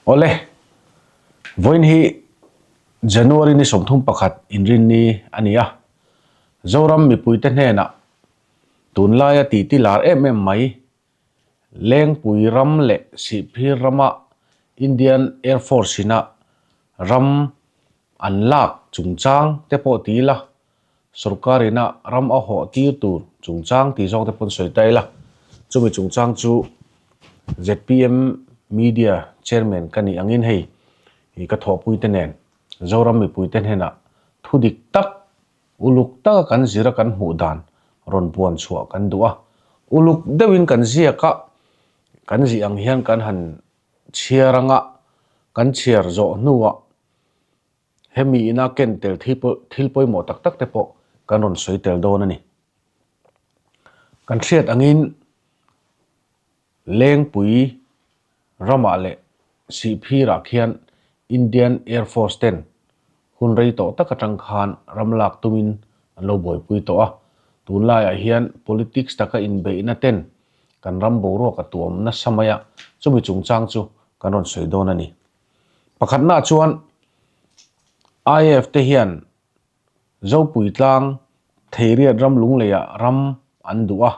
Awle, vawiin hi January ni 31 inrinni a ni a, Zoram mipuite hnenah tunlaia titi lar em em mai Lengpui ram leh Sihphir rama Indian Air Force ina ram an lak chungchang te pawh ti ila, Sorkar ina ram a hawh tir tur chungchang tih zawng te pawn sawi ta ila, chumi chungchang chu zpm Media Chairman ka nih angin hei ka thawhpui te nen Zoram mipui te hnenah thu dik tak Uluk taka kan zira kan hmuh dan rawn puan chhuah kan duh a, uluk deuhin kan ziak a, kan zih ang hian kan han chhiar anga kan chhiar zawh hnuah hemi ina ken tel thil pawimawh tak tak te pawh kan rawn sawi tel dawn a ni. Kan hriat angin Lengpui ramah leh Sihphirah khian Indian Air Force ten hun rei tawh tak atang khan ram lak tumin an lo buaipui tawh a. Tunlaiah hian politics taka inbeihna ten kan ram boruak a tuam nasa mai a, chumi chungchang chu kan rawn sawi dawn a ni. Pakhatnaah chuan IAF te hian Zopui tlang Theiriat ram lungleiah ram an duh a.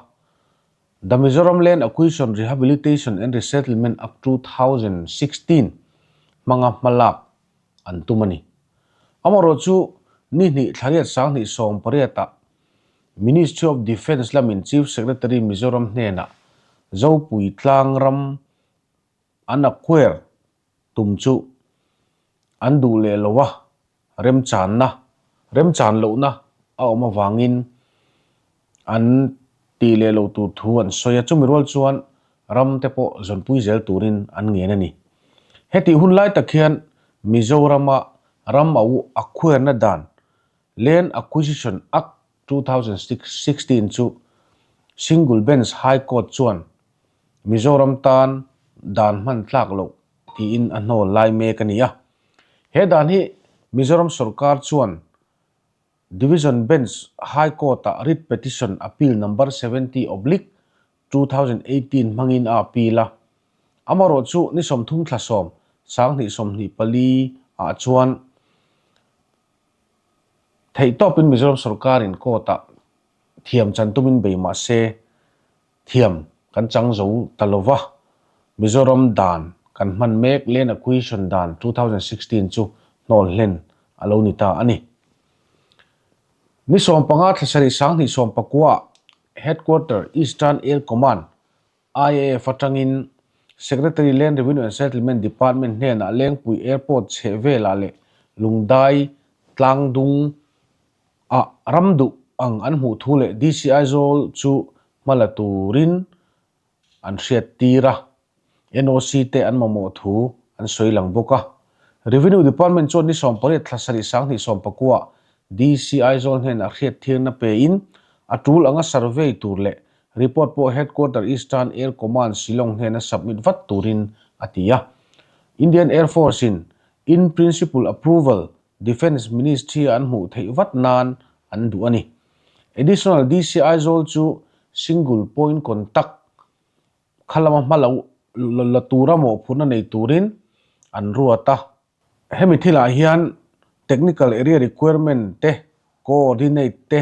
The Mizoram Land Acquisition Rehabilitation and Resettlement Act 2016 hmanga hmalak an tum a ni. Amaherawh chu ni hnih thlariat sanghnih sawm pariatah Ministry of Defence lamin Chief Secretary Mizoram hnenah Zopui tlang ram an acquire tum chu an duh leh lo a, remchanna, remchan lohna a awm avangin an tih leh loh tur thu an sawi a, chumi rual chuan ram te pawh zawnpui zel turin an ngen a ni. Hetih hun lai tak hian Mizorama ram a u acquire-na dan Land Acquisition Act 2016 chu Single Bench High Court chuan Mizoram tan dan hman tlak loh tiin a hnawl lai mek a ni a. He dan hi Mizoram sorkar chuan Division Bench High Court-ah Writ Petition Appeal Number 70/2018 hmangin a appeal a. Amaherawh chu ni 30 thla sawm 20 24 ah chuan theihtawpin Mizoram sorkarin court-ah thiam chan tumin bei mah se Thiam kan chang zo ta lo va, Mizoram dan kan hman mek Land Acquisition Dan 2016 chu hnawl hlen a lo ni ta a ni. Ni 15 thla sarih 20 19 Headquarter Eastern Air Command, IAF atangin Secretary Land Revenue and Settlement Department hnenah Lengpui Airport chheh velah leh Lungdai Tlangdung Ah ram duh ang an hmuh thu leh DC Aizawl chu hma la turin an hriat tir a, NOC te an mamawh thu an sawi lang bawk a. Revenue Department chuan ni 18 thla sarih 20 19 ah DC Aizawl hnenah hriat thirna pein a tul anga survey tur leh report pawh Headquarter Eastern Air Command Shillong hnena submit vat turin a ti a. Indian Air Force in in principle approval Defence Ministry an hmuh theih vat nan an duh a ni. Additional DC Aizawl chu Single Point Contact kha lama hma lo la tura mawhphurhna nei turin an ruat a. Hemi thilah hian Technical Area Requirement te, Coordinate te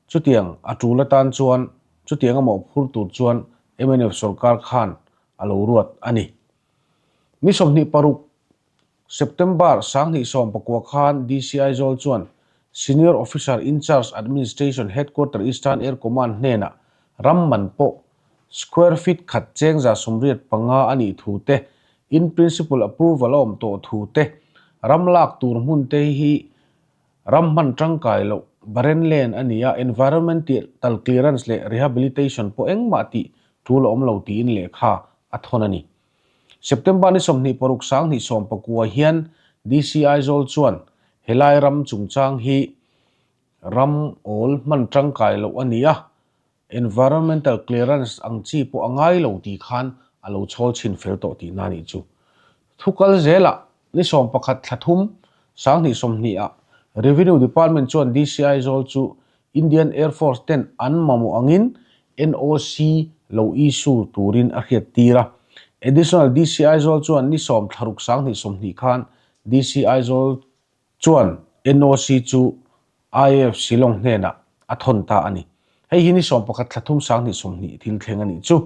chutiang a tul atan chuan chutianga mawhphur tur chuan mnf sorkar khan a lo ruat a ni. Ni 26 September 2019 khan DC Aizawl chuan Senior Officer in Charge Administration Headquarter Eastern Air Command hnenah ram man pawh square feet khat cheng 85 a nih thu te, in principle approval a awm tawh thu te, ram lak tur hmun te hi ram hman tangkai loh barren land a ni a, environmental clearance leh rehabilitation pawh engmah tih tul a awm lo tiin lehkha a thawn a ni. September ni 26 2019 hian DC Aizawl chuan helai ram chungchang hi ram awl hman tangkai loh a ni a, environmental clearance ang chi pawh a ngai lo tih khan a lo chhawl chhin fel tawh tihna a nih chu. Thu kal zelah ni 11 thla thum 2020 ah Revenue Department chuan DC Aizawl chu Indian Air Force ten an mamawh angin NOC lo issue turin a hriat tir a. Additional DC Aizawl chuan ni sawm thlaruk 20 20 khan DC Aizawl chuan NOC chu IAF Shillong hnenah a thawn ta a ni. Hei hi ni 11 thla thum 20 20 thil thleng a nih chu.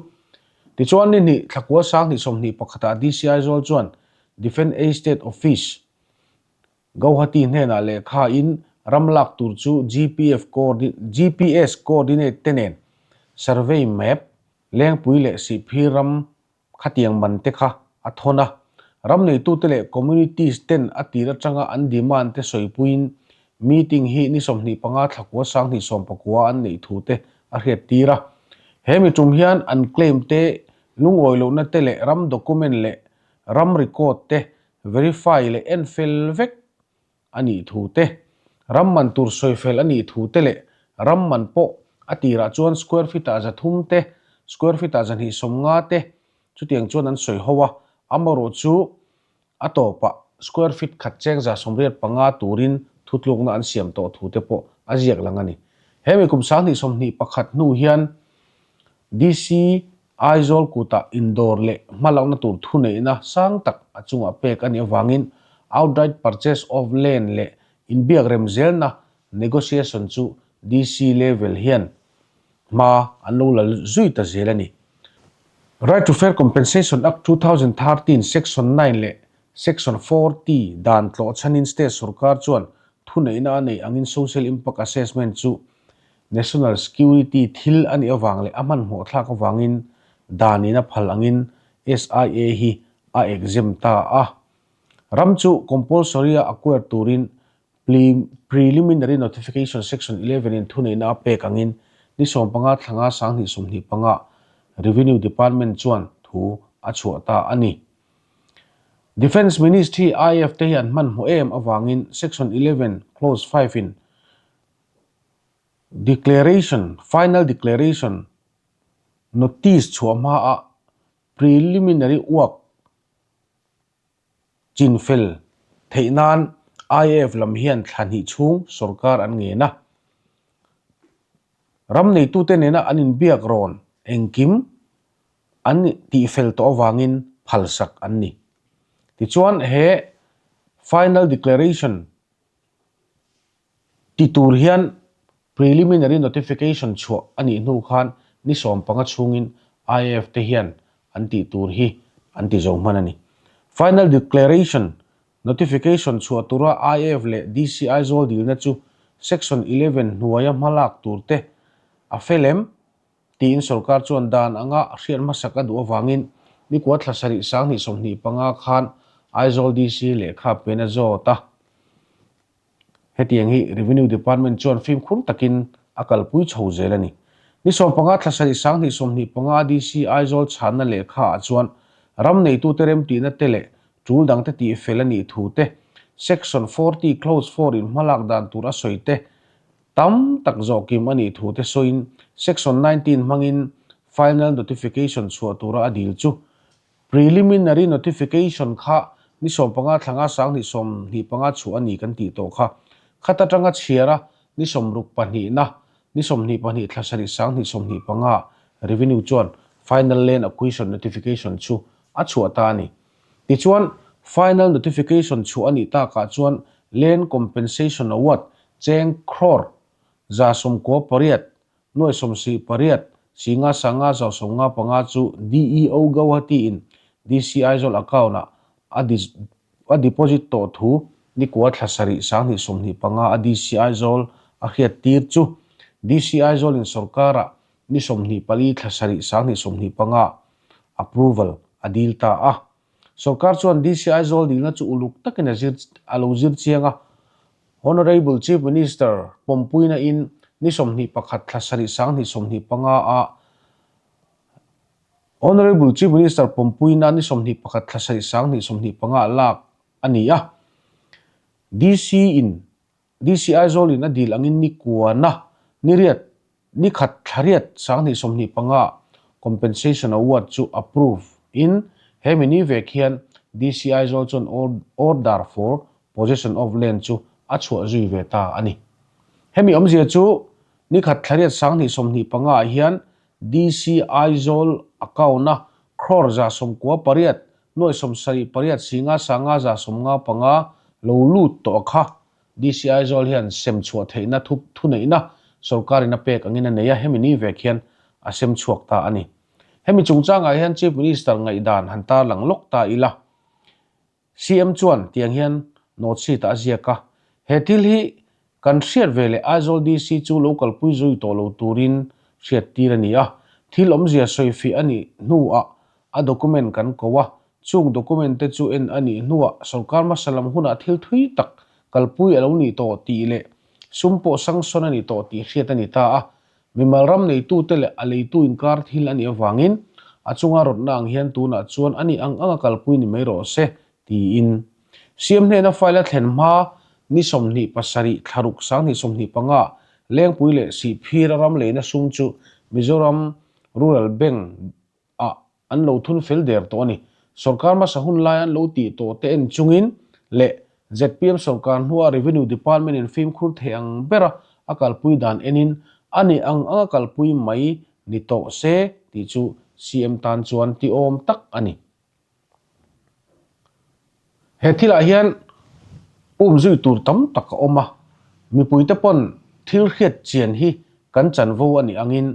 Tichuan ni hnih thla kua 20 21 ah DC Aizawl chuan Defence Estate Office, Gauhati hnenah lehkha in ram lak tur chu GPF GPS coordinate te nen survey map, Lengpui leh Sihphir ram khatiang man te kha a thawn a. Ram neitute leh communities ten a tir atanga an demand te sawipuiin meeting hi ni 25 thla kua 20 19 an neih thu te a hriat tir a. He mi tum hian an claim te lungawi lohna te leh ram document leh ram record te verify leh en fel vek a nih thu te, ram man tur sawi fel a nih thu te leh ram man pawh a tirah chuan square feet ah 300 te, square feet ah 250 te chutiang chuan an sawi ho a, amaherawh chu a tawpah square feet khat cheng 85 turin thutlukna an siam tawh thu te pawh a ziak lang a ni. He mi kum 2021 hnu hian DC Aizawl kutah indawr leh hmalakna tur thuneihna sang tak a chungah pek a nih avangin outright purchase of land leh inbiak rem zelna negotiation chu DC level hian hma an lo la zui ta zel a ni. Right to Fair Compensation Act 2013 Section 9 leh Section 40 dan tlawh chhanin state sorkar chuan thuneihna a neih angin Social Impact Assessment chu National Security thil a nih avang leh a hmanhmawh thlak avangin danin a phal angin SIA hi a exempt ta a. Ram chu compulsory a acquire turin Preliminary Notification Section 11 in thuneihna a pek angin ni 15 thlanga 2025 Revenue Department chuan thu a chhuah ta a ni. Defence Ministry IF te hi an hmanhmawh em avangin Section 11 Clause 5 in Declaration, Final Declaration, Notice chhuah hmaah preliminary work chinfel theih nan IAF lam hian thla hnih chhung sorkar an ngen a. Ram neitute nena an inbiak rawn engkim an tihfel tawh avangin phalsak an ni. Tichuan he Final Declaration Ti tur hian Preliminary Notification chhuah a nih hnu khan ni 15 chhungin IAF te hian an tih tur hi an ti zo hman a ni. Final Declaration Notification chhuah tura IAF leh DC Aizawl dilna chu Section 11 hnuaia hmalak tur te a fel em? tiin sorkar chuan dan anga hriat hmasak a duh avangin nikua thla sarih 2025 khan Aizawl DC lehkha pen a zawt a. Hetiang hi Revenue Department chuan fimkhur takin a kalpui chho zel a ni. Ni 15 thla sarih 2025 DC Aizawl chhanna lehkha ah chuan ram neitute remtihna te leh tul dangte tih fel a nih thu te, Section 40 Clause 4 in hmalak dan tur a sawi te tam tak zawhkim a nih thu te sawiin Section 19 hmangin Final Notification chhuah tura a dil chu Preliminary Notification kha ni 15 thlanga 2025 chhuah a ni kan tih tawh kha. Khat atanga chhiar a ni sawmruk pahnihna ni 22 thla sarih 2025 Revenue chuan Final Land Acquisition Notification chu a chhuah ta a ni. Tichuan Final Notification chhuah a nih takah chuan Land Compensation Award cheng crore 98 8 singa sanga 155 chu DEO Guwahati in DC Aizawl account ah a a deposit tawh thu nikua thla sarih 2025 a DC Aizawl a hriat tir chu DC Aizawl in sorkar ah ni 24 thla sarih 2025 approval a dil ta a. Sorkar chuan DC Aizawl dilna chu uluk takin a zir a lo zir chiang a. Honourable Chief Minister pawmpuina in ni 21 thla sarih 2025 ah Honourable Chief Minister pawmpuina ni 21 thla sarih 2025 ah lak a ni a. DC in DC Aizawl in a dil angin ni kuana ni riat ni khat thla riat 2025 compensation award chu approve in he mi ni vek hian DC Aizawl chuan order for possession of land chu a chhuah zui ve ta a ni. Hemi awmzia chu ni khat thla riat 2025 ah hian DC Aizawl account a. Crore 98 nuai 78 singa sanga 155 lo lut tawh a kha. DC Aizawl hian sem chhuah theihna thu thuneihna sorkarin a pek angin a nei a, hemi ni vek hian a sem chhuak ta a ni. Hemi chungchangah hian Chief Minister ngaihdan han tarlang lawk ta ila. CM chuan tiang hian note sheet ah a ziak a, he thil hi kan hriat ve leh Aizawl DC chu lo kalpui zui tawh lo turin hriat tir a ni a, thil awmzia sawifiah a nih hnuah a document kan ko a, chung document te chu en a nih hnuah sorkar hmasa lam hunah thil thui tak kalpui a lo nih tawh tih leh sum pawh sanction a ni tawh tih hriat a ni ta a, Mimal ram neitute leh a leitu inkar thil a nih avangin a chunga rawtna ang hian tunah chuan a nih ang anga kalpui ni mai rawh se, tiin. CM hnena file a thlen hma ni 27 thlaruk 2025 Lengpui leh Sihphir a ram leina sum chu Mizoram Rural Bank ah an lo thun fel der tawh a ni. Sorkar hmasa hun lai an lo tih tawh te en chungin leh zpm sorkar hnua Revenue Department in fimkhur thei ang bera a kalpui dan enin a nih ang anga kalpui mai ni tawh se tih chu CM tan chuan tiawm tak a ni. He thilah hian um zui tur tam tak a awm a, mipuite pawn thil hriat chian hi kan chanvo a nih angin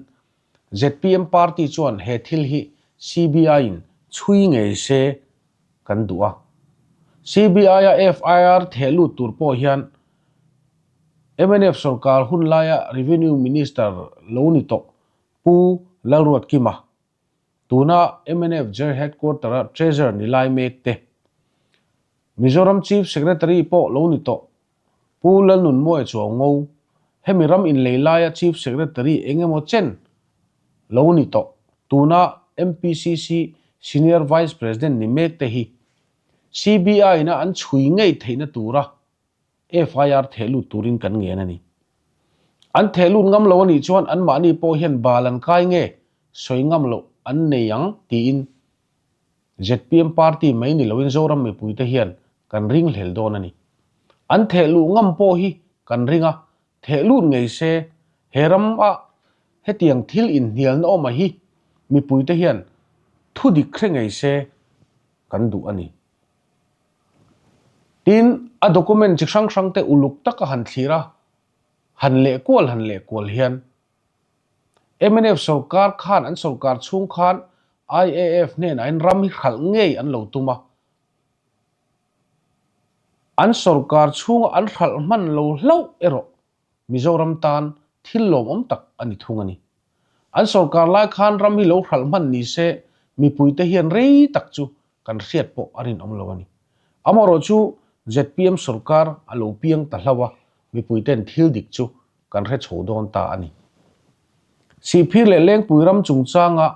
Zpm party chuan he thil hi CBI-in chhui ngei se kan duh a. CBI-a FIR theh lut tur pawh hian mnf sorkar hun laia Revenue Minister lo ni tawh Pu Lalruatkima, tuna mnf Jer Headquarter-a Treasurer ni lai mek te, Mizoram Chief Secretary pawh lo ni tawh Pu Lalnunmawia Chuaungo, hemi ram inlei laia Chief Secretary eng emaw chen lo ni tawh, tuna MPCC Senior Vice President ni mek te hi CBI-na an chhui ngei theihna tura FIR theh lut turin kan ngen a ni. An theh lut ngam lo a nih chuan anmahni pawh hian bal an kai nge sawi ngam loh an nei ang tiin Zpm party mai ni loin Zoram mipuite hian kan ringhlel dawn a ni. An theh luh ngam pawh hi kan ring a, theh lut ngei se he rama hetiang thil inhnialna awma hi mipuite hian thu dik hre ngei se kan duh a ni. Tin, a document chi hrang hrangte uluk taka han thlir a, han lehkual han lehkual hian Mnf sorkar khan an sorkar chhung khan IAF hnenah in ram hi hralh ngei an lo tum a. An sorkar chhunga an hralh hman lo hlauh erawh Mizoram tan thil lawmawm tak a ni thung a ni. An sorkar lai khan ram hi lo hralh hman ni se mipuite hian rei tak chu kan hriat pawh a rinawm lo a ni. Amaherawhchu zpm sorkar a lo piang ta hlauh a, mipuiten thil dik chu kan hre chho dawn ta a ni. Sihphir leh Lengpui ram chungchanga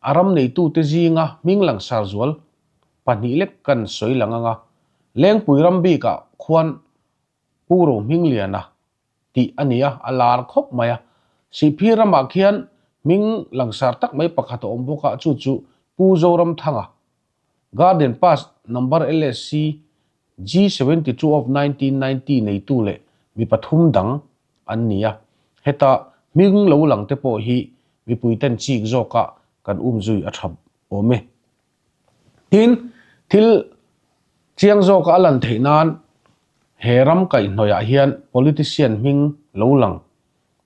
a ram neitute zinga hming langsar zual pahnih lek kan sawi lang anga Lengpui ram bikah khuan Pu Rohmingliana tih a ni a, a lar khawp mai a. Sihphir ramah khian hming langsar tak mai pakhat a awm bawk a, chu chu Pu Zoramthanga Garden Pass number LSC G72 of 1990 neitu leh mi pathum dang an ni a, heta hming lo lang te pawh hi mipuiten chik zawka kan um zui a tha awm e. Tin, thil chiang zawka a lan theih nan he ram kaihhnawihah hian politician hming lo lang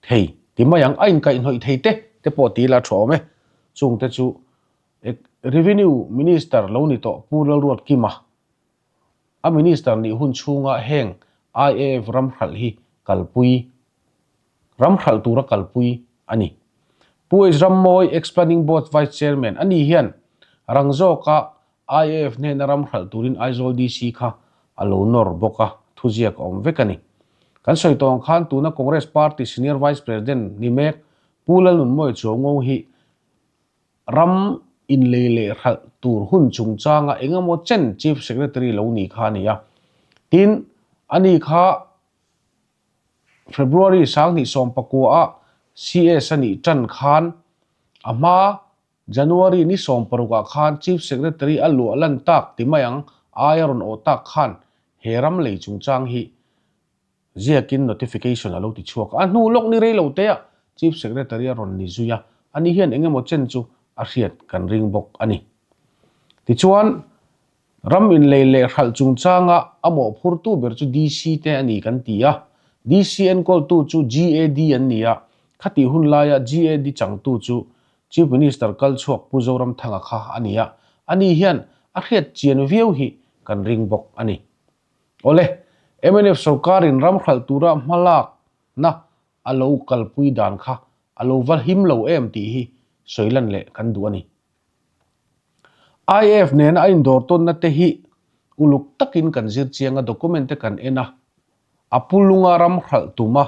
thei ti mai ang, a inkaihhnawih thei te te pawh ti ila tha awm e. Chungte chu Revenue Minister lo ni tawh Pu Lalruatkima A Minister nih hun chhunga heng IAF ram hralh hi kalpui ram hralh tura kalpui a ni. Pu H. Rammawi, Ex-Planning Board Vice Chairman a ni hian rang zawka IAF hnena ram hralh turin Aizawl DC kha a lo nawr bawk a, thuziak a awm vek a ni. Kan sawi tawh ang khan tuna Congress Party Senior Vice President ni mek Pu Lalnunmawia Chuaungo hi Ram inlei leh hralh tur hun chungchanga engemaw chen Chief Secretary lo ni kha a ni a. Tin, ani kha February 2019 ah CS a nih tan khan a hma January ni 16 ah khan Chief Secretary a luah lan tak ti mai ang aia rawn awh tak khan he ram lei chungchang hi Ziakin notification a lo ti chhuak a, a hnu lawk ni rei lo te ah Chief Secretary a rawn ni zui a, ani hian eng emaw chen chu a hriat kan ring bawk a ni. Tichuan, ram inlei leh hralh chungchanga a mawhphurtu ber chu DC te a ni kan ti a, DC enkawltu chu GAD an ni a, khatih hun laia GAD changtu chu Chief Minister kal chhuak Pu Zoramthanga kha a ni a, ani hian a hriat chian viau hi kan ring bawk a ni. Awle, mnf sorkarin ram hralh tura hmalakna a lo kalpui dan kha a lo va him lo em tih hi sawi lan leh kan duh a ni. IAF nena a indawr tawnna te hi uluk takin kan zir chiang a, document te kan en a, a pu lunga ram hralh tuma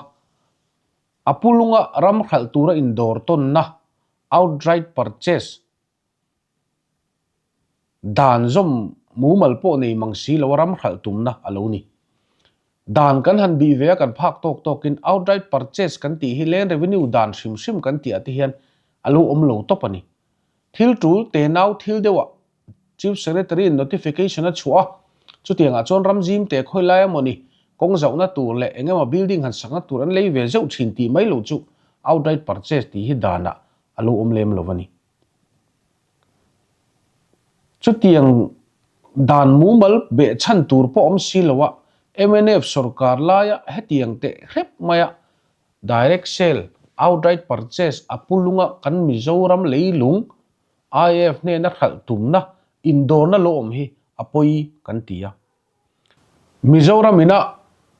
a pu lunga ram hralh tura indawr tawnna, outright purchase, Dan zawm mumal pawh nei mang si lo a ram hralh tumna a lo ni. Dan kan han bih ve a kan phak tawk tawkin outright purchase kan tih hi land revenue dan hrim hrim kan tih ah te hian a lo awm lo tawp a ni. Thil tul tenau thil deuh ah Chief Secretary in notification a chhuah a, chutiang ah chuan ram zim te khawi lai emaw ni kawng zauhna tur leh eng emaw building han sakna tur an lei ve zeuh thin tih mai lo chu outright purchase tih hi dan ah a lo awm lem lo a ni. Chutiang dan mumal beh chhan tur pawh awm si lo a, mnf sorkar laia hetiang teh hrep maia direct sale, outright purchase a pu lunga kan Mizoram leilung IAF hnena hralh tumna indawrna lo awm hi a pawi kan ti a. Mizoram ina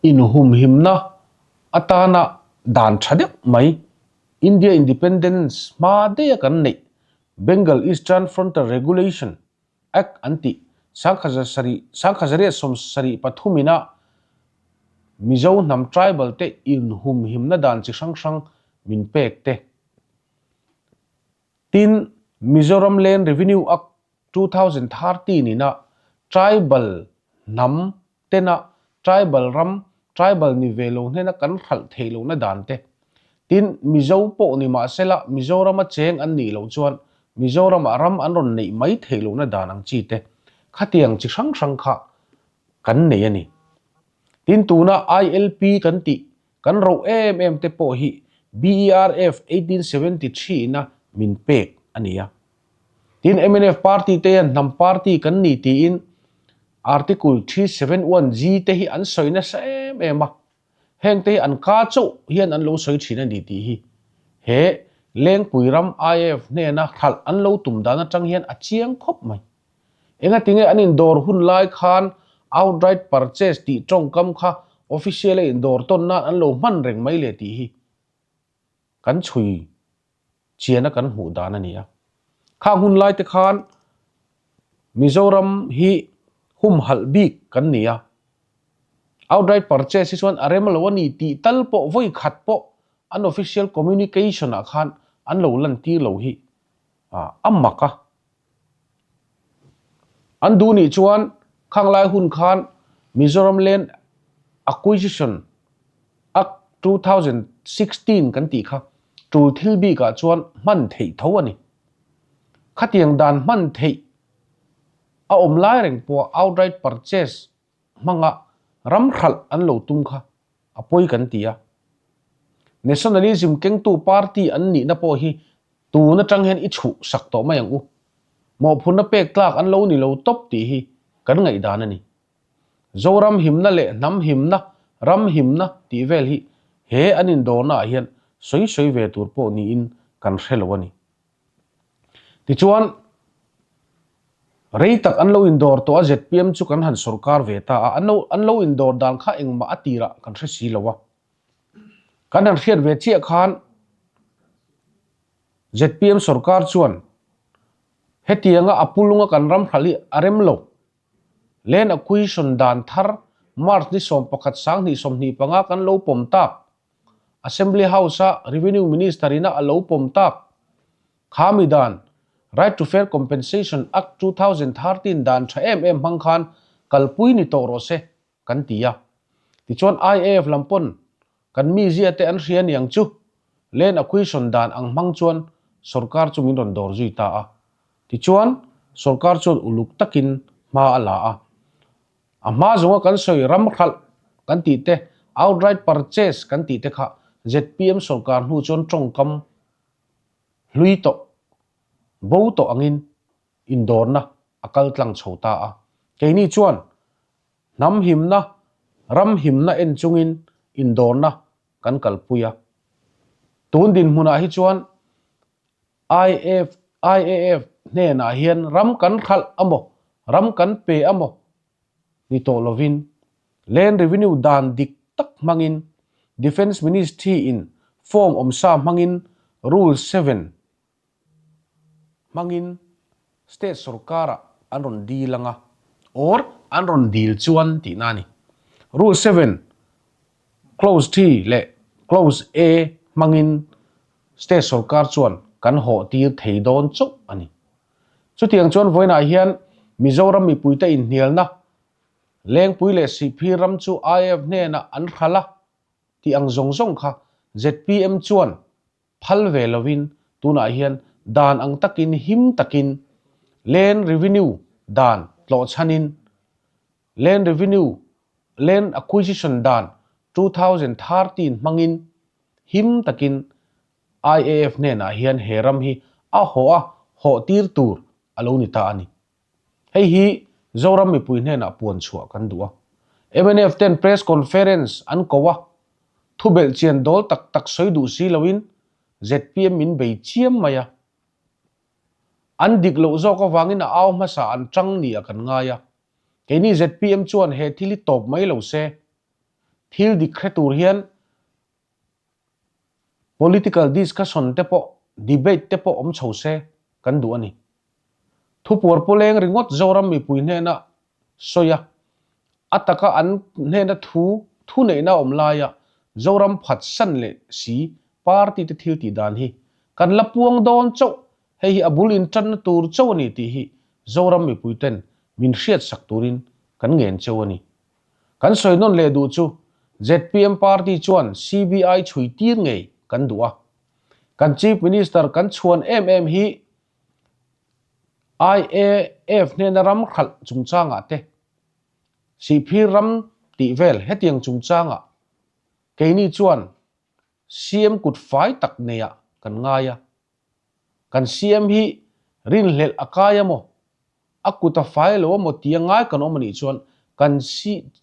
inhumhimna atana dan tha deuh mai India Independence hma daih a kan neih Bengal Eastern Frontier Regulation Act an tih sangkhazariat 73 ina Mizo hnam tribal te inhumhimna dan chi hrang hrang min pek te. Tin, Mizoram Land Revenue Act 2013 ina tribal hnam tena tribal ram, tribal ni ve lo hnena kan hralh theih lohna dan te. Tin, Mizo pawh ni mah sela Mizorama cheng an nih loh chuan Mizoramah ram an rawn neih mai theih lohna dan ang chi te, khatiang chi hrang hrang kha kan nei a ni. Tin, tuna ILP kan tih kan roh em em te pawh hi BERF 1873 ina min pek a ni a. Tin, mnf party te hian hnam party kan ni tiin Article 371G te hi an sawi nasa em em a, heng te hi an ka chauh hian an lo sawi thin a ni tih hi he Lengpui ram IAF hnena hralh an lo tum dan atang hian a chiang khawp mai. Engatinge an indawr hun lai khan outright purchase tih tawngkam kha official a indawr tawn nan an lo hman reng mai le tih hi kan chhui chiana kan hmuh dan a ni a. Khang hun lai te khan Mizoram hi humhalh bik kan ni a. Outright purchase hi chuan a rem lo a ni tih tal pawh vawi khat pawh an official communication ah khan an lo lan tir lo hi a mak a. An duh nih chuan khang lai hun khan Mizoram Land Acquisition Act 2016 kan tih kha tul thil bikah chuan hman theih tho a ni. Khatiang dan hman theih a awm lai reng pawh outright purchase hmanga ram hralh an lo tum kha a pawi kan ti a. Nationalism kengtu party an nihna pawh hi tun atang hian i chhuh sak tawh mai ang u. Mawhphurhna pek tlak an lo ni lo tawp tih hi kan ngaihdan a ni. Zoram himna leh hnam himna, ram himna tih vel hi he an indawrna ah hian sawi sawi ve tur pawh niin kan hre lo a ni. Tichuan, rei tak an lo indawr tawh a zpm chu kan han sawrkar ve ta a, an lo an lo indawr dan kha engmah a tirah kan hre si lo a. Kan han hriat ve chiah khan zpm sawrkar chuan hetianga a pulunga kan ram hralh hi a rem lo. Land Acquisition dan thar March ni 11 2025 kan lo pawm tak. Assembly House-a Revenue Minister ina a lo pawm tak. Kha mi dan, Right to Fair Compensation Act 2013 dan tha em em hmang khan kalpui ni tawh rawh se kan ti a. Tichuan IAF lam pawn kan mizia te an hria niang chu Land Acquisition dan ang hmang chuan sorkar chu min rawn dawr zui ta a. Tichuan, sorkar chuan uluk takin hma a la a. A hma zawnga kan sawi ram hralh kan tih te, outright purchase kan tih te kha zpm sorkar hnu chuan tawngkam hlui tawh. Bo tawh angin indawrna a kal tlang chho ta a. Keini chuan hnam himna, ram himna en chungin indawrna kan kalpui a. Tun dinhmunah hi chuan IF, IAF hnenah hian ram kan hralh a maw, ram kan pe a maw ni tawh lovin Land Revenue dan dik tak hmangin Defence Ministry in form awmsa hmangin Rule 7 hmangin State sorkarah an rawn dil anga or an rawn dil chuan tihna a ni. Rule 7 Clause 3 leh Clause A hmangin State sorkar chuan kan hawh tir thei dawn chauh a ni. Chutiang chuan vawiinah hian Mizoram mipuite inhnialna Lengpui leh Sihphir ram chu IAF hnenah an hralh a tih ang zawng zawng kha zpm chuan phal ve lovin tunah hian dan ang takin him takin Land Revenue dan tlawhchhanin Land Revenue Land Acquisition dan 2013 hmangin him takin IAF hnenah hian he ram hi a hawh a hawh tir tur a lo ni ta a ni. Hei hi Zoram mipui hnenah puan chhuah kan duh a. Mnf ten press conference an ko a, thubelh chian dawl tak tak sawi duh si loin zpm min bei chiam mai a. An dik loh zawk avangin a au hmasa an tang nia kan ngai a. Keini zpm chuan he thil hi tawp mai lo se. Thil dik hre tur hian Political discussion te pawh, debate te pawh awm chho se kan duh a ni. Thupuar pawleng ringawt Zoram mipui hnena sawi a, a taka an hnena thu thuneihna awm laia Zoram phatsan leh si party te thil tih dan hi kan la puang dawn chauh, hei hi a bul intanna tur chauh a ni tih hi Zoram mipui ten min hriatsak turin kan ngen cheu a ni. Kan sawi nawn leh duh chu zpm party chuan CBI chhui tir ngei kan duh a. Kan Chief Minister kan chhuan em em hi IAF hnena ram hralh chungchangah te, Sihphir ram tih vel hetiang chungchangah keini chuan CM kut fai tak neiah kan ngai a. Kan CM hi rinhlelh a kai a maw? A kut a fai lo a maw tia ngai kan awm a nih chuan kan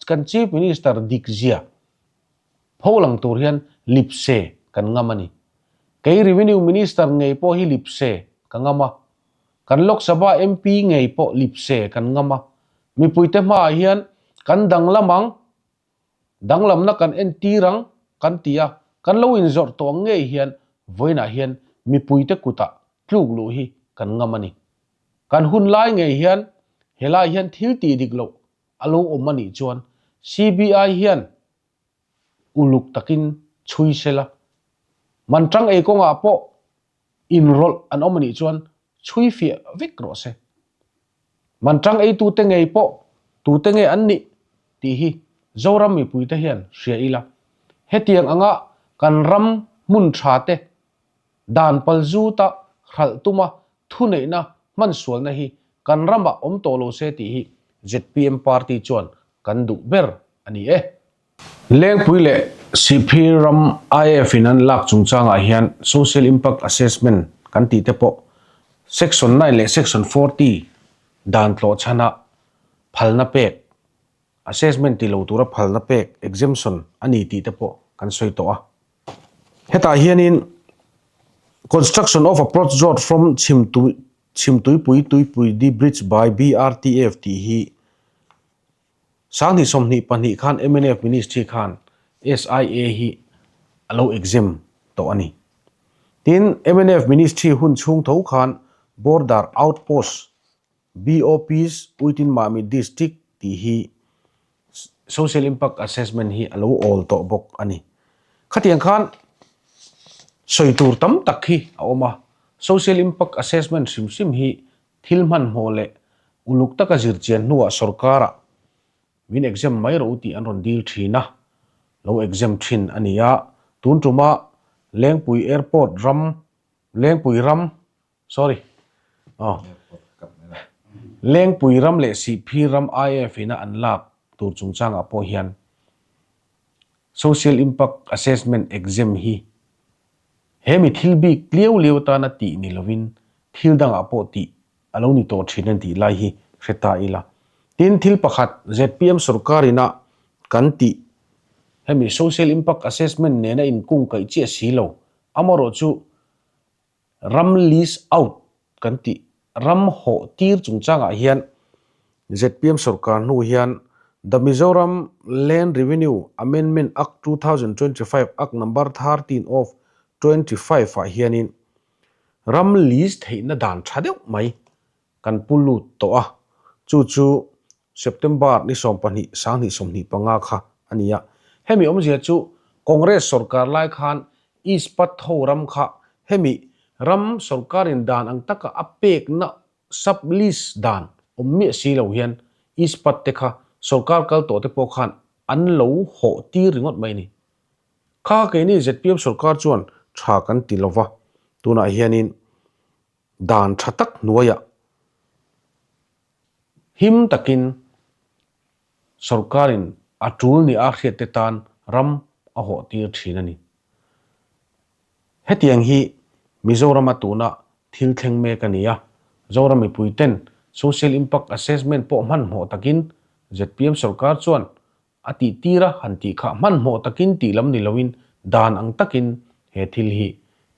kan Chief Minister dik zia pho lang tur hian lipse kan ngam a ni. Kei Revenue Minister ngei pawh hi lipse ka ngam a. Kan Lok Sabha MP ngei pawh lipse kan ngam a. Mipuite hmaah hian kan danglam ang. Danglamna kan entir ang kan ti a, kan lo inzawrh tawh ang ngei hian vawiinah hian mipuite kutah tluk luh hi kan ngam a ni. Kan hun lai ngei hian helai hian thil tih dik loh a lo awm a nih chuan CBI hian uluk takin chhui sela, man tang ei kawngah pawh inrawlh an awm a nih chuan chhui fiah vek rawh se. Man tang eitute ngei pawh tute nge an nih tih hi Zoram mipuite hian hria ila. Hetiang anga kan ram hmun tha te dan pal zuta hralh tuma thuneihna hmansualna hi kan ramah awm tawh lo se tih hi zpm party chuan kan duh ber a ni e. Lengpui leh Sihphir ram IAF in an lak chungchangah hian Social Impact Assessment kan tih te pawh Section 9 leh Section 40 dan tlawh chhana phalna pek, assessment ti lo tura phalna pek, exemption, a ni tih te pawh kan sawi tawh a. Hetah hianin Construction of Approach Road from Chhimtuipui Tuipuidi Bridge by BRTF tih hi 2022 khan mnf Ministry khan SIA hi a lo exempt tawh a ni. Tin, mnf Ministry hun chhung tho khan Border Outpost, BOPs, Uitin Mahmi District tih hi Social Impact Assessment hi a lo awl tawh bawk a ni. Khatiang khan sawi tur tam tak hi a awm a, Social Impact Assessment hrim hrim hi Thil hmanhmawh leh uluk taka zir chian hnuah sorkarah min exam mai rawh u tih an rawn dil thin a, lo exam thin a ni a. Tun tuma Lengpui Airport ram, Lengpui ram, sorry, aw, Lengpui ram leh Sihphir ram IAF ina an lak tur chungchangah pawh hian Social Impact Assessment exam hi he mi thil bik liau liau atana tih ni lovin. Thil dangah pawh tih a lo ni tawh thin a tih lai hi hre ta ila. Tin, thil pakhat zpm sorkar ina kan tih hemi social impact assessment nena inkung kaih chiah si lo, amarawh chu ram lease out kan tih ram hawh tir chungchangah hian zpm sorkar hnu hian The Mizoram Land Revenue Amendment Act 2025 Act Number 13 of 25 ah hianin Ram lease theihna dan tha deuh mai kan pu lut tawh a, chu chu September ni 12 2025 kha a ni a. Hemi awmzia chu Congress sorkar lai khan Ispat ho ram kha hemi ram sorkarin dan ang taka a pekna sub lease dan awm miah si lo hian Ispat te kha sorkar kal tawh te pawh khan an lo hawh tir ringawt mai a ni. Kha keini zpm sorkar chuan tha kan ti lo va, tunah hianin dan tha tak hnuaiah him takin sorkarin a tul ni a hriatte tan ram a hawh tir thin a ni. Hetiang hi Mizorama tuna thil thleng mek a ni a, Zoram mipuiten Social Impact Assessment pawh hmanhmawh takin zpm sorkar chuan A tih tir a han tih kha hmanhmawh takin tih lam ni loin dan ang takin he thil hi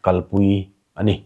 kalpui a ni.